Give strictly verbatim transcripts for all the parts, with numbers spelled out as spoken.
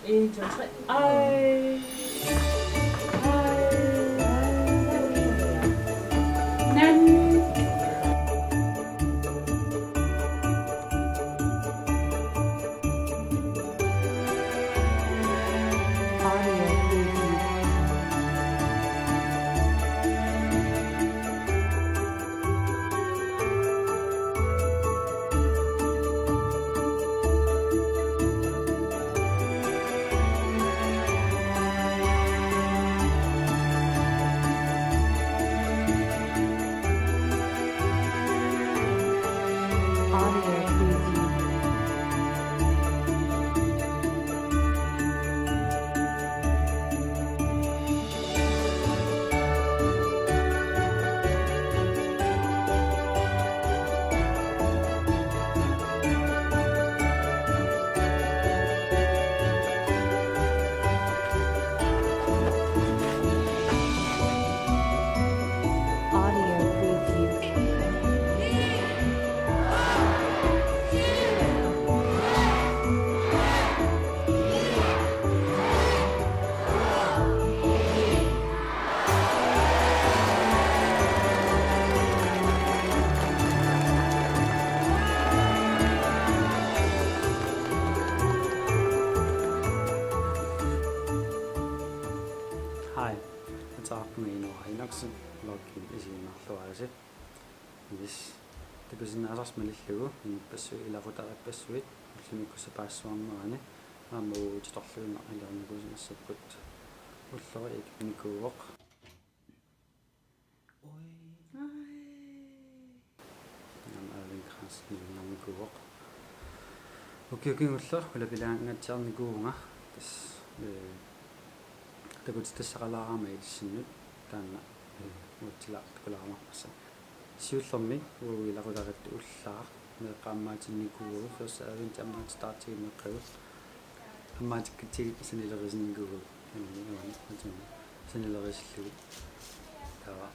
En, to, tre. Ej. Ej. Hinanden. Hej. Ateqarpunga Inooraq Enoksen, vloggimik isiginnaarluarisi. Yes. Takusinnaasarsi malillugu inuppassuit ilaqutariippassuit ullumikkut sapaassuarnerani aamma uagutsitorluinnaq iliornikuusimassapput. Ullori ikipnikuuvoq. Oi. Aamma adventskransinik ilinniarnikuuvoq. Ukioq kingulleq ulapilaangatsiarnikuuvunga. Tassa, ee, takutitassaqalaarama ilissinnut taanna, ee, uatsilaartukulaarmarpassa. Siullermik uagut ilaqutariittut ullaaq meeqqat ammaatinnikuuagut, første advent ammaatitaartigu meeqqagut ammaatikkatsigit sanilerisinnikuuagut. Imaluunniit uani aatsaat sanilerisillugu. Taava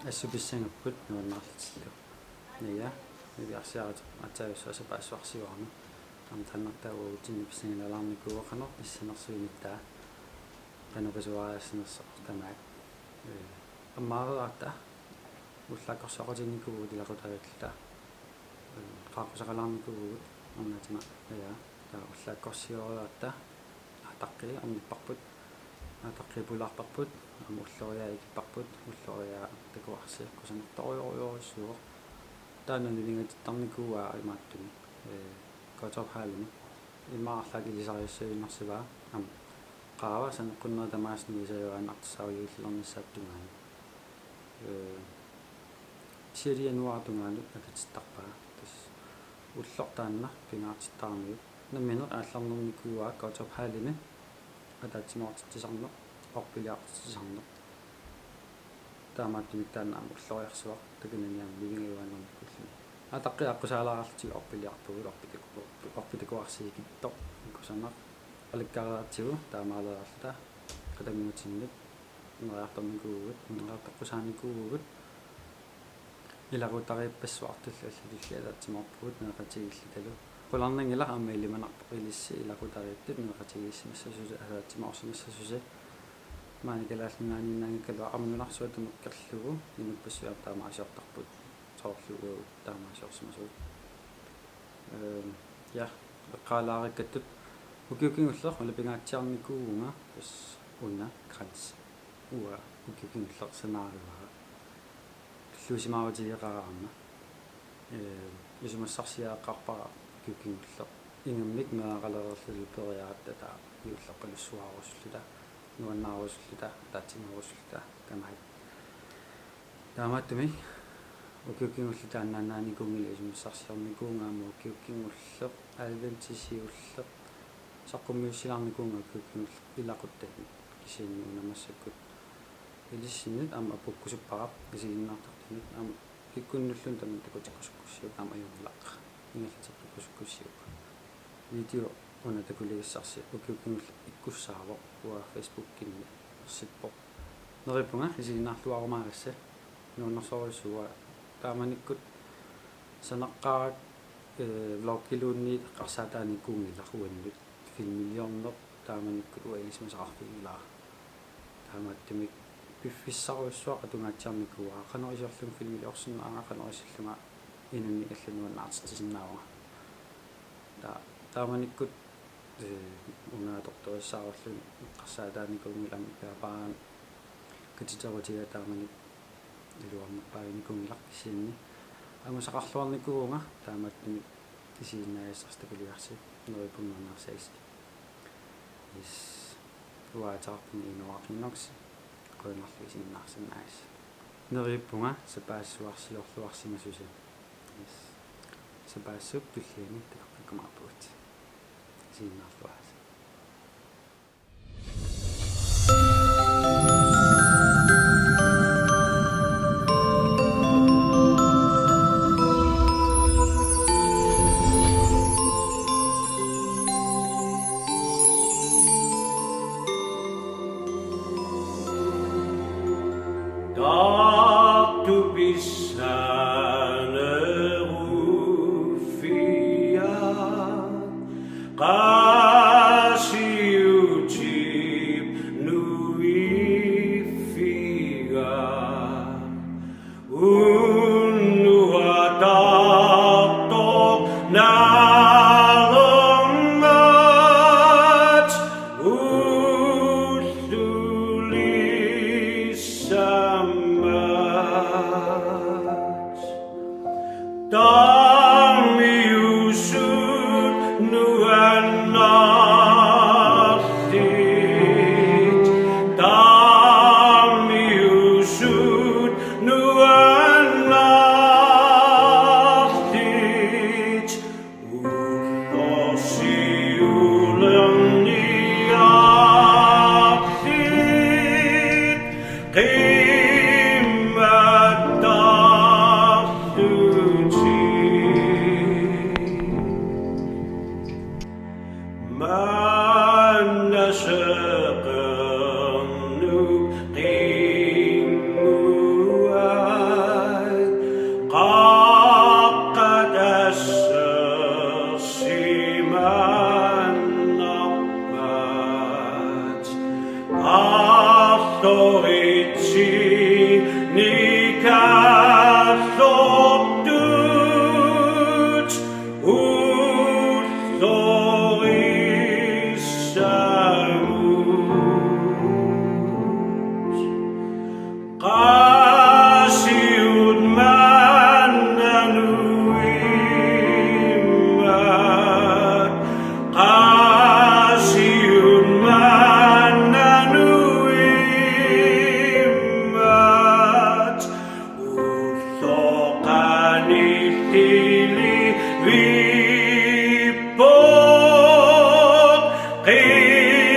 assut pissangapput nuannaarlutillu. Naja, niviarsiaratik aatsaat sapaassuarsiuarami. Aamma taannartaa uagutsinni pissangalalaarnikuuvoq qanoq issanersuinittaa. Qanoq pisuariarsinersoq tamaat. Ee, ammaareeratta ullaakkorsioqatinnikuuvugut ilaqutariilluta. Ee, qaaqqusaqalaarnikuuvugut arnaatima ajaa. Taava ullaakkorsioreeratta aataqqii ornipparput. Aataqqii pulaarparput. Aamma ulloriaa ikipparput. Ulloriaa takuarsi kusanartorujorujussuuvoq. Taanna nivingatittarnikuuaa imaattuni. Ee, Godthåbhalimi. Immaqa arlaat ilisariassagunarsivaat aamma qaava saneqqunnerit tamaasa nuisajuaannartussaavugut juullilernissaata tungaanut. Ee, siali januaarip tungaanut akatittarpaa. Tassa ulloq taanna pingaartittaramiuk. Nammineq aallarnernikuuaa Godthåbhalimi ataatsimoortitsisarneq, orpiliartitsisarneq. Taamaattumik taanna aamma ulloriarsuaq takanani aamma nivingajuaannarnikuulluni. Aataqqii aqqusaalaarlutik orpiliarpagut, orpitak-, orpi-, orpitakuarsiikittoq kusanaq. Alakkareeratsigu taamaaliorluta qatanngutinnut ineriartornikuuvugut, ineriartoqqusaanikuuvugut. Ilaqutariippassuartullu allatulli ataatsimoorpugut nereqatigiillutalu. Qularnanngilaq aamma ilimanarpoq ilissi ilaqutariittut nereqatigiissimassasusi, ataatsimoorsimassasusi. Maani Kalaallit Nunaanniinnaanngikkaluaq aamma nunarsuaq tamakkerlugu inuppassuit aamma taamaasiortarput. Soorlu uagut taamaasiorsimasugut. Ehm, ja, eqqaalaarikkattut ukioq kingulleq ulapingaatsiarnikuuvunga, tassa una krans. Uanga ukioq kingulleq sanaarivara. Tulluusimaarutigeqaara aamma. Ee, isumassarsiaqqaarpara ukioq kingulleq. Ingammik meeraqalereerluta periaratta taava juullerpaalussuaarusulluta, nuannaarusulluta, ataatsimoorusulluta, tamaat. Taamaattumik ukioq kingulleq taannaannaanikuunngilaq, isumassarsiornikuuvunga aamma ukioq kingulleq, adventi siulleq, saqqummiussilaarnikuuvunga ukioq kingulleq ilaquttannut, kisianni una massakkut ilissinnut aamma apukkusuppara isiginnaartartunut, aamma kikkunnulluunniit tamanna takutikkusukkussiuk aamma ajunngilaq, ingerlateqqikkusukkussiuk. Video una takuligassarsi ukioq kingulleq ikkussaavoq, uanga Facebookinni ersippoq. Neriuppunga isiginnaarluarumaarassi, nuannersorujussuaq. Taamanikkut sanaqqaarakku, ee, vloggiluunniit eqqarsaataanikuunngilaq uannut. filmiliorneq taamanikkut uanga ilisimasaqarfigilaarlunga. Taamaattumik piffissarujussuaq atungaatsiarnikuuara, qanoq iliorlunga filmiliorsinnaanera, qanoq ilillunga inunnik allanut nuannaartitsisinnaavunga. Ta-, taamanikkut, ee, una atortorissaarulluni eqqarsaataanikuunngilanga, aamma katiterutiga taamani iluarnerpaavinikuunngilaq, kisianni angusaqarluarnikuuvunga, taamaattumik isiginnaagassarsi takuliarsi, neriuppunga nuannaarsimassagissi. Yes. Uanga ateqarpunga Inuaq Enoksen, qujanarlu isiginnaarsinnaagassi. Neriuppunga sapaassuarsiorluarsimasusi. Yes. Sapaassuup tulliani takoqqikkumaarpugut. Isiginnaarluarisi. Taartupissaneruffiaq qaasiutip nuiffiga. Unnuaq taartoq nalorngat ullulissaammata. Taamiusut nuannaarlutit, taamiusut nuannaarlutit, ullorsiulerniarlutit qimmattarlutit. Maanna seqernup qimmua qaqqat assersimaannarpaat. Artoritsinnikaalluartut ullorissaammata. Qaasiut maanna nuimmat, qaasiut maanna nuimmat, ulloq qanillili vippoq qimmattarnartoq.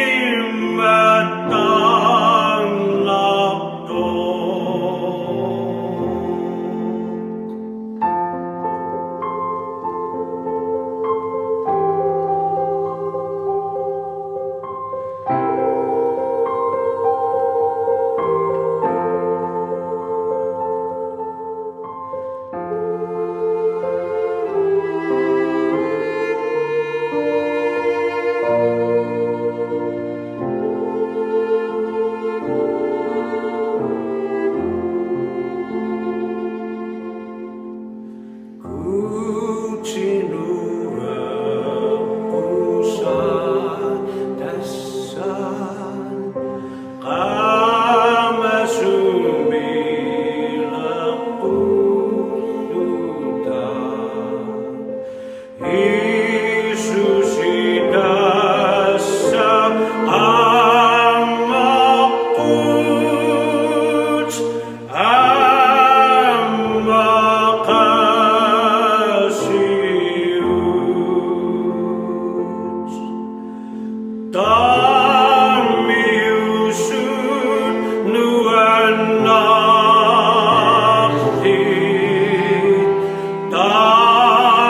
Jiisusi tassa qaammaqqut aamma qaasiut. Taamiusut nuannaarlutit, taamiusut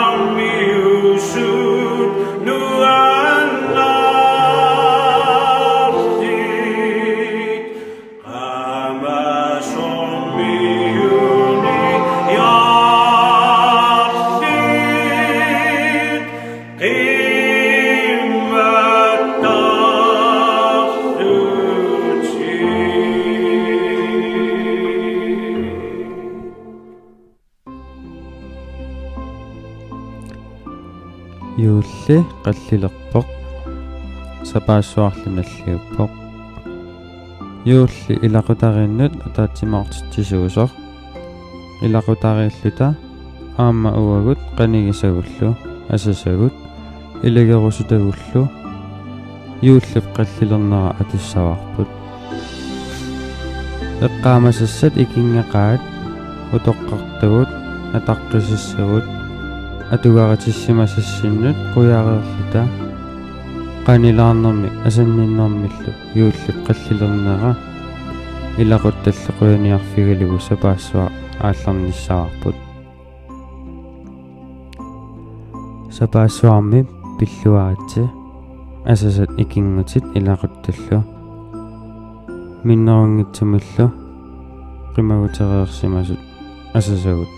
nuannaarlutit, qaamasormiuniarlutit qimma Juulli qallilerpoq, sapaassuarli nalliuppoq. Juulli ilaqutariinnut ataatsimoortitsisuusoq. Ilaqutariilluta aamma uagut qanigisagullu asasagut ilagerusutagullu juullip qallilernera atussavarput. Eqqaamasassat ikinngaqaat utoqqartagut ataqqisassagut atugaritissimasassinnut qujareerluta qanilaarnermik asanninnermillu juullip qallilernera ilaquttallu qujaniarfigalugu sapaassuaq aallarnissavarput. Sapaassuarmi pilluaritsi asasat ikinngutit ilaquttallu minnerunngitsumillu qimagutereersimasut asasagut